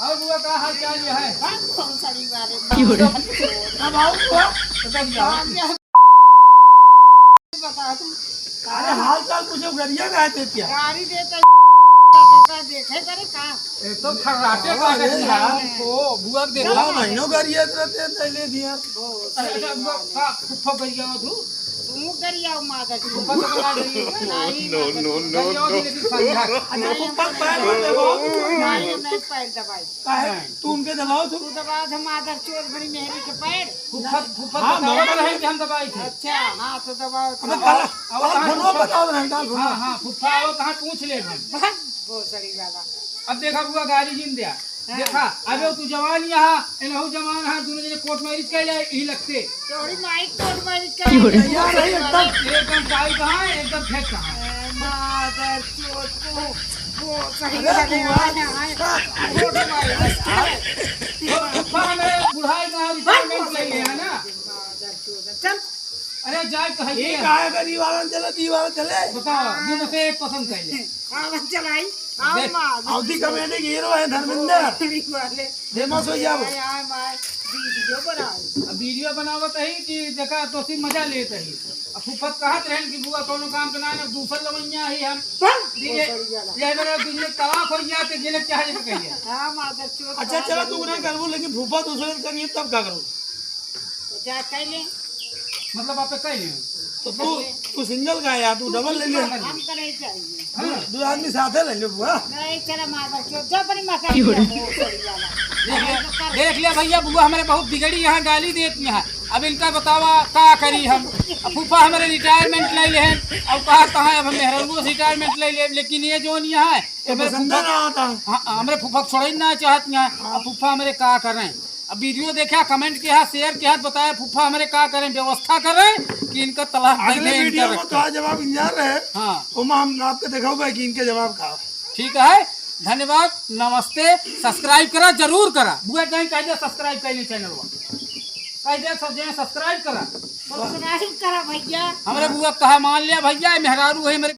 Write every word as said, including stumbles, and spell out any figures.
और बुआ का हाल चाल ये है? बस भोसड़ी वाले। कब आओ बुआ? तो कब जाओ? बता तू। अरे हाल चाल पूछो, गरिया में आते क्या? गाड़ी देते तो का देखे करे का? ये तो खर्राटे का अरे यार। ओ बुआ के देखा। बुआ महीनों गरिया रहते हैं, ले दिया। अच्छा, अच्छा, बुआ का फुफ्फा गरिया तू? तू गरिया मादर। फुफ्फा तो गरिया। नहीं, no, मादर। No, no, गरिया no। होती लेकिन फरिया। अच्छा, नहीं, फुफ्फा हम पैर मत दबाओ। नहीं, नहीं, पैर दबाई। काहे? तू उनके दबाओ तू। तू दबा दे मादर चोद भरी मेहरी के पैर। फुफ्फा, फुफ्फा हाँ, बताओ मगर तो है कि हम दबाई थे। अच्छा, हाँ, तो दबाओ। अबे अब, काला, अब काला कहाँ फोनो फुफ्फा? बताओ ना, काला फोनो। हाँ, हाँ, फुफ्फा आओ, कहाँ पूछ ले हम। बस, भोसड़ी वाला। अब देखा बुआ गाड़ी जिन दिया। हाँ। देखा, अबे तू जवान यहाँ, एनहु जवान है, दोनों जने कोर्ट मैरिज कर ले, यही लगते। तोरी माई कोर्ट मैरिज कर ले। यार, एकदम। एकदम टाइट है, एकदम फिट है। ए, मादर चोद को, वो सही अरे करे बुआ। आया है। कोर्ट मैरिज कर। तो फुफ्फा हमें बुढ़ाई का रिटायरमेंट ले लिया है ना? मादर चोद। चल। अरे जाए तो है ये ये। काहे का दीवारन चले, दीवारन चले? बताओ, दोनों से एक पसंद कर ले। हाँ, चलाई। हाँ, देख, माँ। अवधी कॉमेडी के हीरो है धर्मेंद्र। वाले। फेमस हो जाओ। आय, आय, माय, वीडियो बनाओ। अब वीडियो बनावत है कि देखा तो सी मजा लेत है। अब फुफत कहत रहन कि बुआ कौनो काम के ना, ना दूसर लवैया ही हम। हाँ, ये, बहुत बढ़िया। ये मेरा बिजनेस तलाक हो गया तो जेल क्या है कहिए। हाँ, मादर चोद। अच्छा, चला तू ना करबो, लेकिन फूफा दूसरे करिए तब का करो? जा कह ले। मतलब आप कह ले। तो तू, तू सिंगल का यार, तू डबल ले ले। हमका नहीं चाहिए। हाँ। दो, दो आदमी साथे ले ले बुआ। नहीं, चला मादर चोद, जा अपनी माता की तरफ हो, सही वाला। देख लिया, देख लिया भैया, बुआ हमारे बहुत बिगड़ी यहाँ, गाली देती यहाँ। अब इनका बतावा का करी हम। अब फूफा हमारे रिटायरमेंट ले ले हैं, अब कहा कहाँ अब हम मेहररुओ से रिटायरमेंट ले ले, लेकिन ये जो नहीं है, ये तो मेरे पसंद फूफा ना आता। हाँ, हमरे फूफा छोड़े ना चाहत यहाँ। अब फूफा हमारे का करें? अब वीडियो देखा, कमेंट किया, शेयर किया, बताया फूफा हमारे का करें, व्यवस्था करें कि इनका तलाक दे अगले दें, वीडियो इनका में रखें। तो जवाब इंतजार रहे। हाँ। ओमा हम आपके दिखाऊंगा कि इनके जवाब का। ठीक है, धन्यवाद, नमस्ते। सब्सक्राइब करा, जरूर करा। बुआ कहीं कह दे सब्सक्राइब कर ली चैनल वा। कह दे सब जने सब्सक्राइब करा। सब्सक्राइब करा भैया। हमरे बुआ कहा मान लिया भैया, मेहरारू है मेरे।